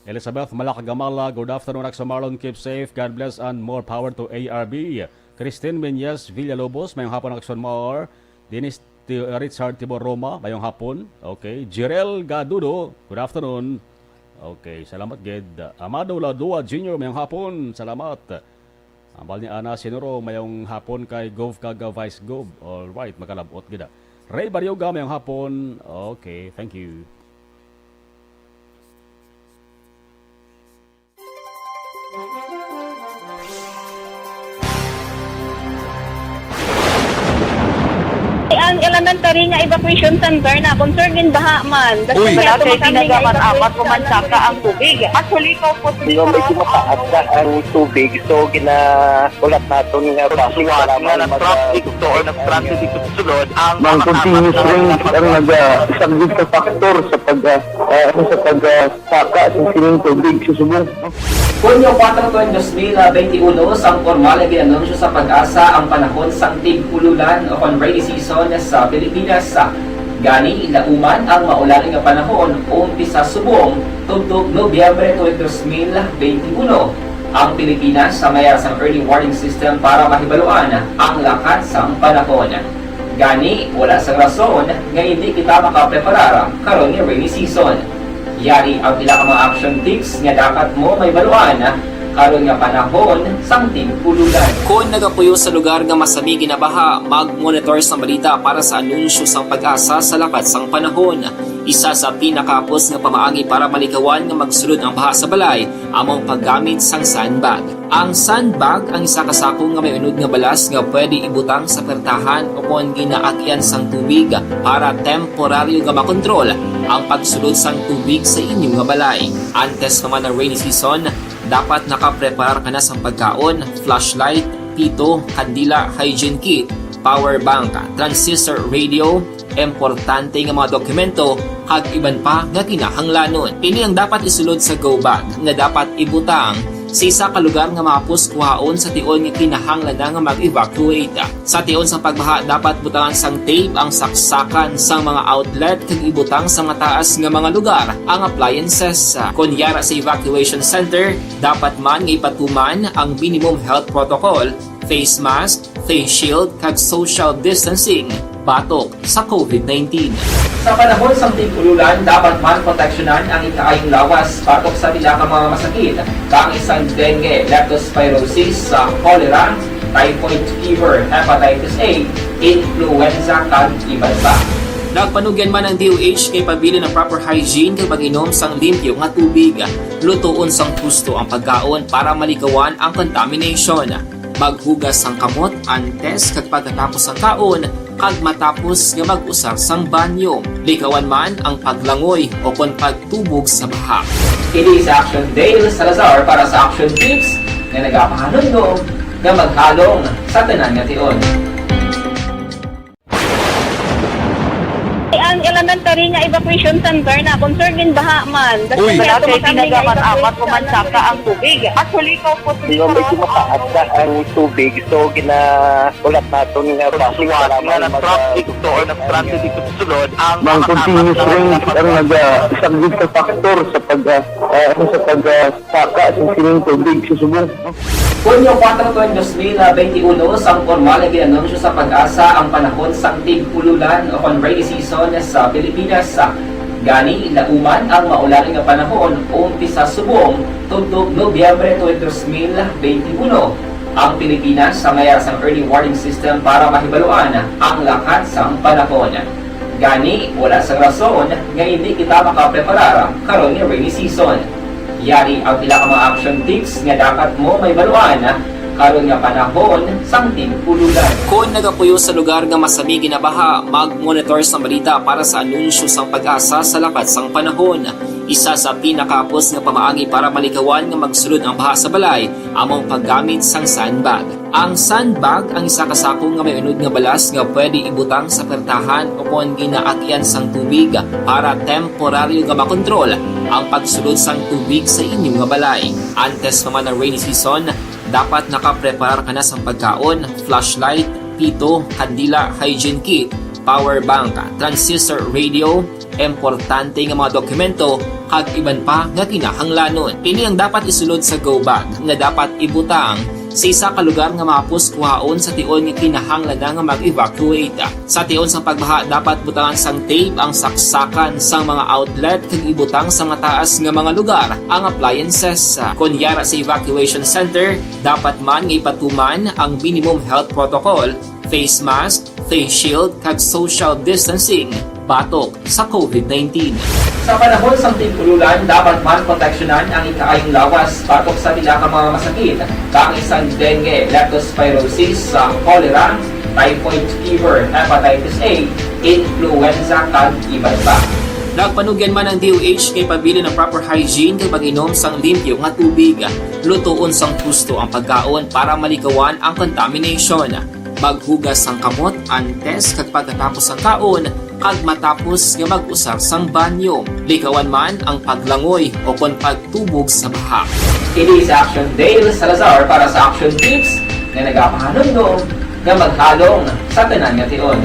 Elizabeth Malakagamala, good afternoon, Action Marlon, keep safe, God bless, and more power to A R B. Christine Menyes Villalobos, mayong hapon, Action Mar. Dennis Ti-, Richard Tibor Roma, mayong hapon. Okay. Jirel Gadudo, good afternoon. Okay, salamat gid. Amado Ladua Junior, mayong hapon. Salamat. Ambal ni Ana Sinuro, mayong hapon kay Gov kag Vice Gov. All right, makalabot gid, ah. Ray Barioga, mayong hapon. Okay, thank you. Ang elementary nga evacuation center na concern gin baha man. Uy. Wala kay tinaga man amat ko man saka ang tubig. Actually, ko po. Medyo mataas na ang tubig, so gina-, ulat naton nga, nga nag-traffic to or nag-transit dito sa sulod ang mga continuous rain ang nagasaglit sa factor sa pag, ah, ah, ano, sa pag, ah, saka sa sining tubig sa subong. Hunyo kuwatro tuig dos mil benti uno, sang pormal nga gin-anunsyo sa PAGASA ang panahon sang tig-ululan o kon rainy season sa Pilipinas. Gani, lauman ang maulan nga panahon umpisa subong tubtob Nobyembre tuig dos mil benti uno. Ang Pilipinas sa may ara sang early warning system para mahibaluan ang lakat sang panahon. Gani, wala sang rason nga hindi kita makapreparar karon nga rainy season. Yari ang pila ka mga action tips nga dapat mo mahibaluan karon nga panahon sang tig-ululan. Kon nagapuyo sa lugar nga masami ginabaha, mag-monitor sang balita para sa anunsyo sang PAGASA sa lakat sang panahon. Isa sa pinakahapos nga pamaagi para malikawan nga magsulod ang baha sa balay amo ang paggamit sang sandbag. Ang sandbag ang isa ka sako nga may unod nga balas nga pwede ibutang sa pertahan o kon ginaagyan sang tubig para temporaryo nga makontrol ang pagsulod sang tubig sa inyo nga balay. Antes pa man ang rainy season, dapat nakapreparar ka na sang pagkaon, flashlight, pito, kandila, hygiene kit, power bank, transistor radio, importante nga mga dokumento, kag iban pa nga kinahanglanon. Ini ang dapat isulod sa go bag nga dapat ibutang sa isa ka lugar nga mahapos kuhaon sa tion nga kinahanglan na nga mag-evacuate. Sa tion sang pagbaha, dapat butangan sang tape ang saksakan sang mga outlet kag ibutang sa mataas nga mga lugar ang appliances. Kon yara sa evacuation center, dapat man nga ipatuman ang minimum health protocol, face mask, face shield, kag social distancing batok sa covid nineteen. Sa panahon sang tig-ululan, dapat man proteksyonan ang ikaayong lawas batok sa pila ka mga masakit, kaangay sang dengue, leptospirosis, sa cholera, typhoid fever, hepatitis A, influenza, kag iban pa. Nagpanugyan man ang D O H kay pabilin ang proper hygiene kag pag-inom sang limpyo nga tubig. Lutoon sang husto ang pagkaon para malikawan ang contamination. Maghugas sang kamot antes kag pagkatapos sang kaon kag matapos nga mag-usar sang banyo. Likawan man ang paglangoy o kon pagtubog sa baha. Kini si Action Dale Salazar para sa Action Tips nga nagapahanumdom nga maghalong sa tanan nga tion. Ang elementary nga evacuation center na concern gin baha man. Uy. Wala kay tinaga man amat ko man saka ang tubig. Actually, ko po. Medyo mataas na ang tubig, so gina-, ulat naton nga traffic, nga nag-traffic to or nag-transit dito sa sulod ang mga continuous rain ang nagasaglit sa factor sa pag, ah, ah, ano, sa pag, ah, saka sa sining tubig sa subong. Hunyo kuwatro tuig dos mil benti uno, sang pormal nga gin-anunsyo sa PAGASA ang panahon sang tig-ululan o kon rainy season sa Pilipinas. Gani, lauman ang maulan nga panahon umpisa subong tubtob Nobyembre tuig dos mil benti uno. Ang Pilipinas sa may ara sang early warning system para mahibaluan ang lakat sang panahon. Gani, wala sang rason nga hindi kita makapreparar karon nga rainy season. Yari ang pila ka mga action tips nga dapat mo mahibaluan karon nga panahon sang tig-ululan. Kon nagapuyo sa lugar nga masami ginabaha, mag-monitor sang balita para sa anunsyo sang PAGASA sa lakat sang panahon. Isa sa pinakahapos nga pamaagi para malikawan nga magsulod ang baha sa balay amo ang paggamit sang sandbag. Ang sandbag ang isa ka sako nga may unod nga balas nga pwede ibutang sa pertahan o kon ginaagyan sang tubig para temporaryo nga makontrol ang pagsulod sang tubig sa inyo nga balay. Antes pa man ang rainy season, dapat nakapreparar ka na sang pagkaon, flashlight, pito, kandila, hygiene kit, power bank, transistor radio, importante nga mga dokumento, kag iban pa nga kinahanglanon. Ini ang dapat isulod sa go bag nga dapat ibutang sa isa ka lugar nga mahapos kuhaon sa tion nga kinahanglan na nga mag-evacuate. Sa tion sang pagbaha, dapat butangan sang tape ang saksakan sang mga outlet kag ibutang sa mataas nga mga lugar ang appliances. Kon yara sa evacuation center, dapat man nga ipatuman ang minimum health protocol, face mask, face shield, kag social distancing batok sa covid nineteen. Sa panahon sang tig-ululan, dapat man proteksyonan ang ikaayong lawas batok sa pila ka mga masakit, kaangay sang dengue, leptospirosis, sa cholera, typhoid fever, hepatitis A, influenza, kag iban pa. Nagpanugyan man ang D O H kay pabilin ang proper hygiene kag pag-inom sang limpyo nga tubig. Lutoon sang husto ang pagkaon para malikawan ang contamination. Maghugas sang kamot antes kag pagkatapos sang kaon, kag matapos nga mag-usar sang banyo. Likawan man ang paglangoy o kon pagtubog sa baha. Ini si Action Dale Salazar para sa Action Tips nga nagapahanumdom nga maghalong sa tanan nga tion.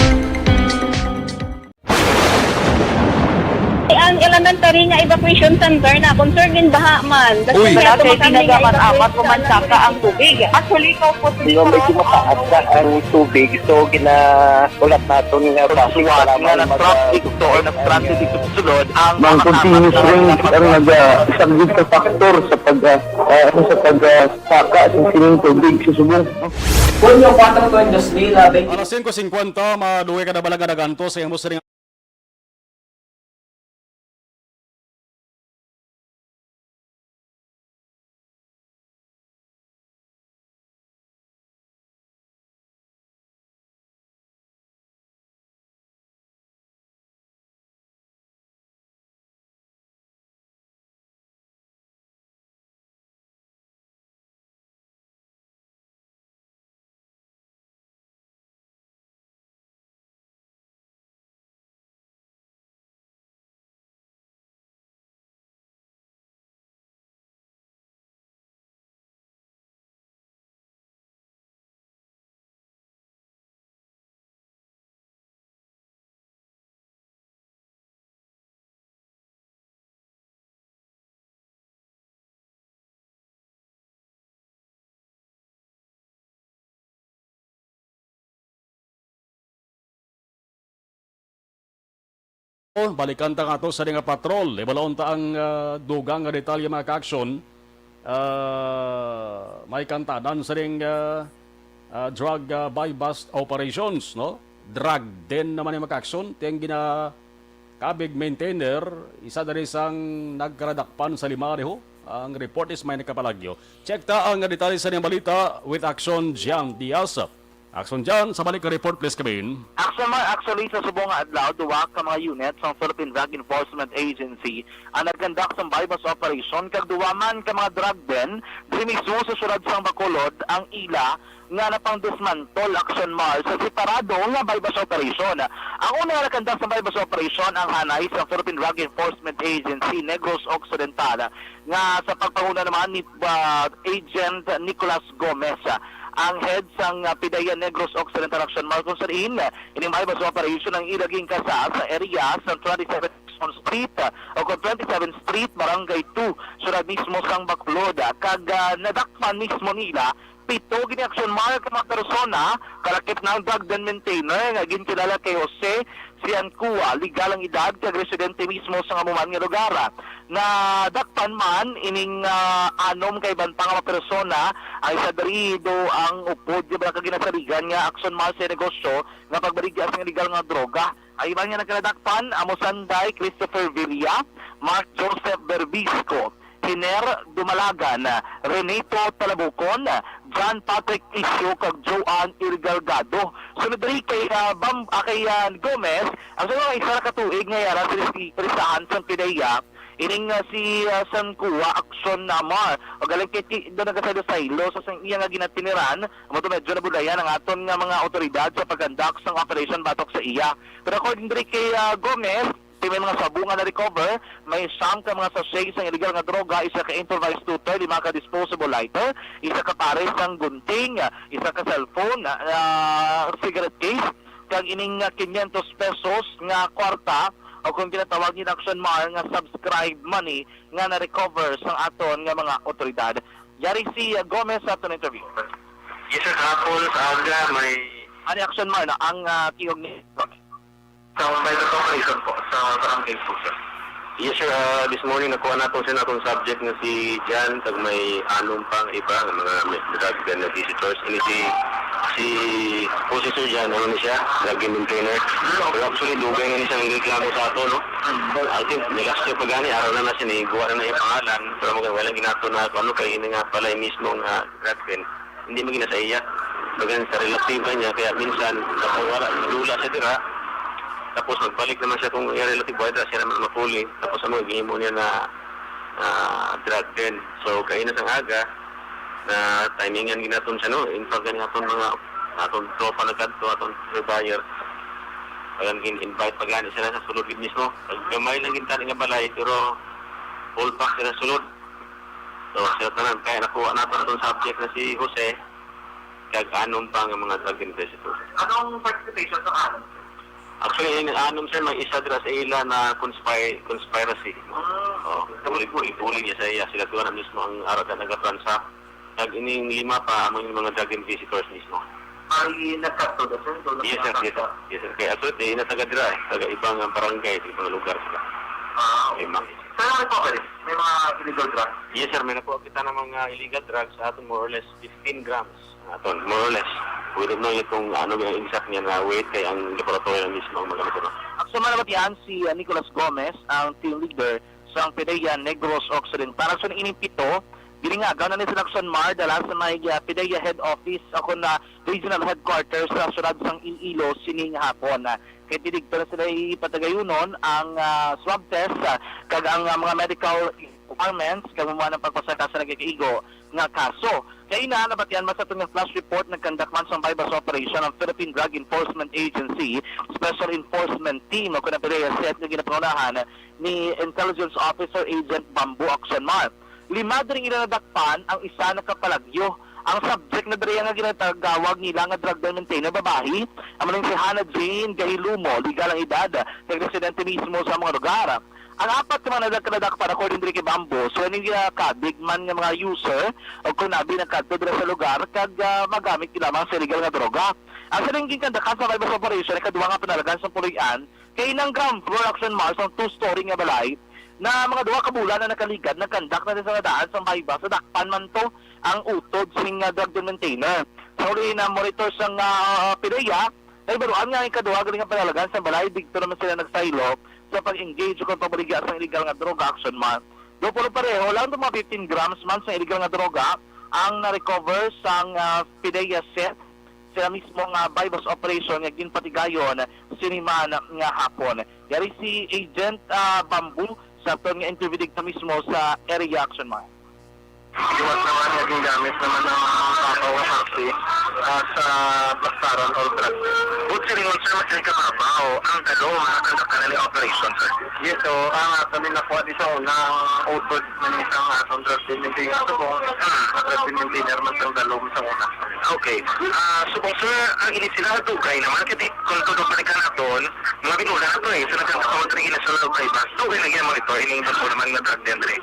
Ang elementary nga evacuation center na concern in baha man. Uy. Wala kay ginagaman-aman, kumansaka ang tubig. Actually, ikaw po, Hindi, medyo mataas na ang tubig. So, gina-, ulat naton nga traffic para nga mag-, nag-traffic to or nag-transit dito sa sulod ang Ang mga continuous tama rain na ang naga-, isang big factor sa pag, ah, ah, ano, sa pag, ah, saka sa sining tubig sa subong. Hunyo kuwatro, dos mil bente. Alas singko singkwenta, madugay ka na bala nga naganto sa imo siring. Balikan ta nga ato sa nga patrol. Ibalaon ta ang, ah, dugang nga detalye, mga ka-action. Ah, may kantanan sa ring, ah, ah, drug, ah, buy-bust operations, no? Drug den naman yung mga ka-action. Tiyang gina-, kabig maintainer, isa diri sang nagkaradakpan sa lima, diho. Ang report is may nakapalagyo. Check ta ang detalye sa niyang balita with Action Jan Diaz. Action Jan, sa balik nga report, please, kabin. Action Mar, actually, sa subong nga adlaw, duwa ka mga unit sang Philippine Drug Enforcement Agency ang nagkandak sang buy-bust operation kag duwa man ka mga drug den diri mismo sa syudad sang Bacolod ang ila nga napang-dismantle, Action Mar, sa separado nga buy-bust operation. Ang una nga nakandak sa buy-bust operation ang hanay sa Philippine Drug Enforcement Agency Negros Occidental, nga sa pagpanguna naman ni, ah, Agent Nicolas Gomez, ah, ang head sang, ah, PDEA Negros Occidental, Action Mar, kung sa diin, ah, ining buy-bust operation ang ila ginkasa sa area sa twenty-seven Street, ah, o kung twenty-seventh Street, Barangay two, syudad mismo sang Bacolod, ah, kag, ah, nadakpan mismo nila pito gini, Action Mar, ka mga persona, kalakip na ang drug den maintainer nga ginkilala kay Jose Siancua, legal ang edad kag residente mismo sa amo man nga lugar. Nadakpan man ining, ah, anom ka iban pa nga mga persona, ang isa diri do ang upod nga bala ka ginasaligan nga, Action Mar, sa negosyo nga pagbaligya sang illegal nga droga. Ang iban nga nagkaladakpan, amo sanday Christopher Villa, Mark Joseph Berbisco, Hiner Dumalagan, Renato Talabukon, John Patrick Tisio, kag Joan Irgalgado. Sunod diri kay, ah, Bam-, ah, kay, ah, Gomez, ang sa mga isa ka tuig nga yara sa ris-, listahan sang PDEA, ining, ah, si, ah, Sancua Action Mar, o galing kay ti-, do nagasaylo-saylo sa sang iya nga ginatiniran, amo to medyo nabulayan ang aton nga mga awtoridad sa pagkandak sang operation batok sa iya. Pero according diri kay, ah, Gomez, ti may mga sabo nga na-recover, may siyam ka mga sachet sang illegal nga droga, isa ka improvised two thirty, lima ka disposable lighter, isa ka pares sang gunting, isa ka cellphone, ah, cigarette case, kag ining, ah, quinientos pesos nga kwarta, o kung ginatawag ni Action Mar nga subscribe money nga na-recover sang aton nga mga awtoridad. Yari si, ah, Gomez sa aton interview. Yes, sir. Kahapon sa aga, may Ani Action Mar, no? Ang, ah, tiyog ni Sa Vital Corporation po, sa barangay po, sir. Yes, sir. Ah, this morning, nakuha nato sa atong subject nga si Jan, kag may anom pang iba nga mga may drug den na visitors. Ini si, si Si Jose Surjan, ano ni siya? Drug maintainer. Pero actually, dugay na ni siya nagreklamo sa ato, no? I think, nilasto pa gani, araw na na siya, niguwa na na yung pangalan. Pero mga wala ginato na, ano, kay ini nga pala yung mismo nga drug den. Hindi mo ginasaiya. Bagan sa relatiba niya, kaya minsan, napawala, nalula siya dira. Tapos magbalik naman siya kung yung relatiba, siya naman mapuli. Tapos ano, gihimo niya na ah, drug den. So, kaina sang aga, na timingan ginaton siya, no? In fact, gani aton mga, aton tropa na kadto, aton buyer. Alam, gin-invite pa gani sila sa sulod gid mismo. Gamay lang gid tani nga balay, pero full pack sila sulod. So, sila tanan, kaya nakuha nato atong subject na si Jose, kag anom pa nga mga drug investigators. Anong participation sa anom? Actually, in anom, sir, may isa dira sa ila na conspire, conspiracy. Ah. Oh, bully-bully, bully niya sa iya. Sila tuwa na mismo ang ara na nagapransa. Kag ining lima pa, amo yung mga drug visitors mismo. Ay, nagkadto na, sir? Doon Yes, sir. Yes, sir. nagkadto? Yes, sir. Kaya actually, di na taga dira, eh. Taga ibang, ah, barangay, ibang lugar sila. Ah, okay. Lima. Sir, ang recovery, may mga illegal drugs? Yes, sir. May nakuha kita ng mga illegal drugs sa aton, more or less fifteen grams. Aton, more or less. We don't know yet kung ano yung exact niya na weight, kay ang laboratory lang mismo ang mag-ano. Aksyon man nabatian si, ah, Nicolas Gomez, ang team leader sang PDEA Negros Occidental. Aksyon ining pito, gilingagan na ni sila Aksyon Mar dala sa may, ah, PDEA head office o kon, ah, regional headquarters sa siyudad sang Iloilo sining hapon. Ah, kay didto na sila ipatagayunon ang, ah, swab test, ah, kag ang, ah, mga medical requirements kag mamuha ng pagpasaka sa nagkakaigo nga kaso. Kaina, nabatian man sa aton nga flash report, nagkandak man sang buy-bust operation ang Philippine Drug Enforcement Agency Special Enforcement Team o kon ang PDEA set nga ginapangunahan ni Intelligence Officer Agent Bambo Aksyon Mar. Lima diri ila nadakpan, ang isa nakapalagyo. Ang subject na diri nga ginatagawag nila nga drug den maintainer, babayi, amo ni si Hannah Jane Gahilumo, legal ang edad, kag residente mismo sa mga lugar. Ang apat ka mga nadag-, nadakpan, according diri kay Bambo, so, ini, ah, kadig man nga mga user o kon abi nagkadto dira sa lugar kag, ah, magamit lamang sa illegal nga droga. Ang sining ginkandakan sa buy-bust operation, ikaduha nga panalagan sa puloy-an kay inang ground floor, Aksyon Mar, sang two-story nga balay na mga duha ka bulan na nakaligad, nagkandak na sa daan sang buy-bust, sa dakpan man to ang utod sing, ah, drug den maintainer. Sa uli na monitor sang, ah, PDEA, nahibaluan nga ang ikaduha gali nga panalagan sa balay, didto naman sila nagsaylo sa pag-engage o pagbaligya sa illegal nga droga, Aksyon Mar. Do, pero pareho lang itong mga fifteen grams man sa illegal nga droga ang na-recover sang, ah, PDEA set sa mismo nga buy-bust operation nga ginpatigayon sini man nga hapon. Yari si Agent, ah, Bambu sa aton nga interview didto mismo sa area, Aksyon Mar. Iwas naman nga gingamit naman ang tapaw nga saksi, ah, sa basaran or drug. But silingon, sir, mas kababaw ang kalom na kandaktanan ni operation, sir. Yes, so, ang ato ni nakuha di sa una, ang utod man isang atong drug dealing, hindi nga subong, ah, drug dealing, hindi naman sa kalom sa una. Okay. Ah, subong, sir, ang ini sila dugay naman, kasi kung todo balikan naton, mga binula na to eh, sa nagkakataon sa ila sa Nueva Ecija, dugay na ginamonitor, ining bago naman nga drug den, dre.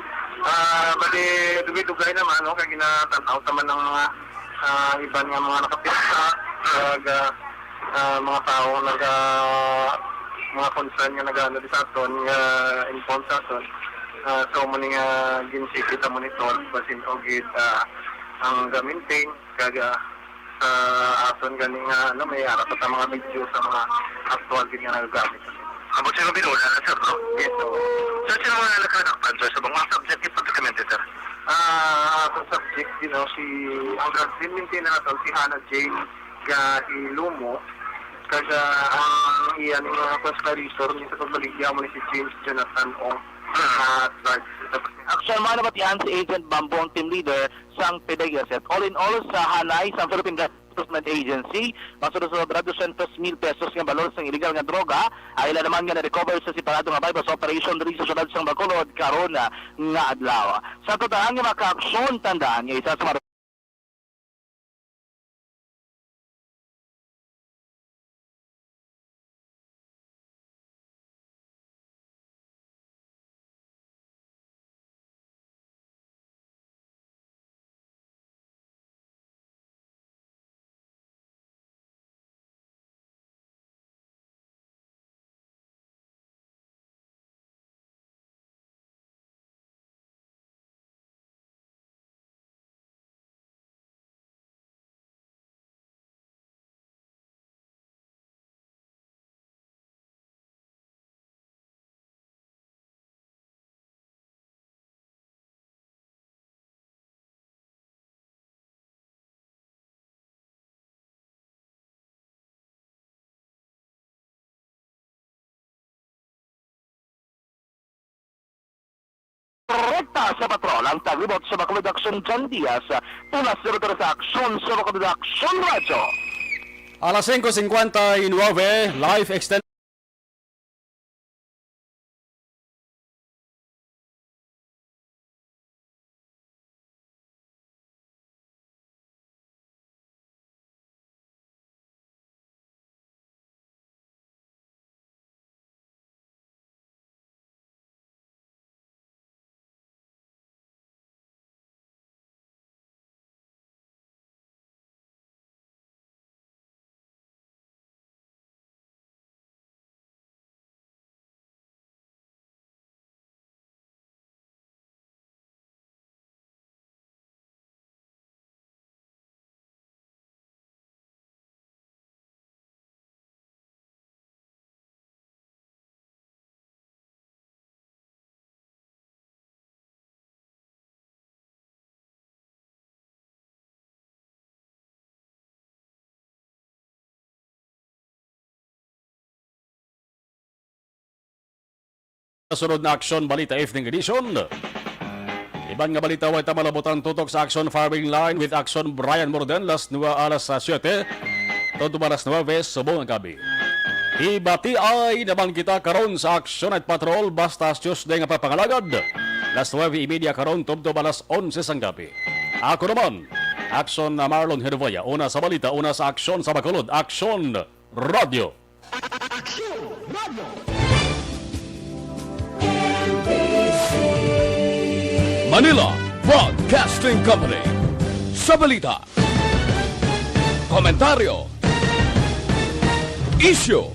Ah, bali, dugay-dugay naman, no? Kaya ginatanaw naman ng mga, ah, iban nga mga nakapista, kag, ah, ah, mga tao nag, ah, mga concern nga nag-ano di sa aton, nga inform sa aton. Ah, so, mo ni nga ginsiki ta monitor, basin og gid, ah, ang gaminting, kag, ah, sa aton gani nga, ano, may ara pa ta mga video sa mga aktual gid nga nagagamit. Amo sila binula na, sir, no? Yes, sir. Sir, sino mga nakadakpan, sir, sa mga subject ni Pagkakamente, sir? Ah, ang subject, you know, si, ang drug maintainer nato, si Hannah Jane Gahilumo, kag, ah, ang iya ni mga conspirator ni sa pagbaligya mo ni si James Jonathan Ong, ah, Clark. Aksyon man nabatian si Agent Bambong, team leader sang PDEA set. All in all, sa hanay sang Philippine Drug Enforcement Agency, masulod sa sobra dosyentos mil pesos nga balor sang illegal nga droga, ang ila naman nga na-recover sa separado nga buy-bust operation diri sa siyudad sang Bacolod karon nga adlaw. Sa total nga mga kaaksyon, tandaan nga isa sa mga Rekta sa patrol ang taglibot sa Bacolod Aksyon, John Diaz. Tulas na sa Aksyon sa Bacolod Aksyon Radyo. Alas singko singkwenta y nuebe, live extend. Sunod na Aksyon Balita Evening Edition. Iban nga balita, way ta malabutan tutok sa Aksyon Firing Line with Aksyon Brian Morden, las nua-, alas, ah, siyete, tungod alas nuebe subong nga gabi. Ibatiay naman kita karon sa Aksyon Night Patrol, basta Tuesday nga pagpangalagad, las nuebe y media karon tubtob alas onse sang gabi. Ako naman, Aksyon na Marlon Hervaya, una sa balita, una sa aksyon sa Bacolod, Aksyon Radyo. Aksyon Radyo. Manila Broadcasting Company. Sa balita, komentaryo, isyu,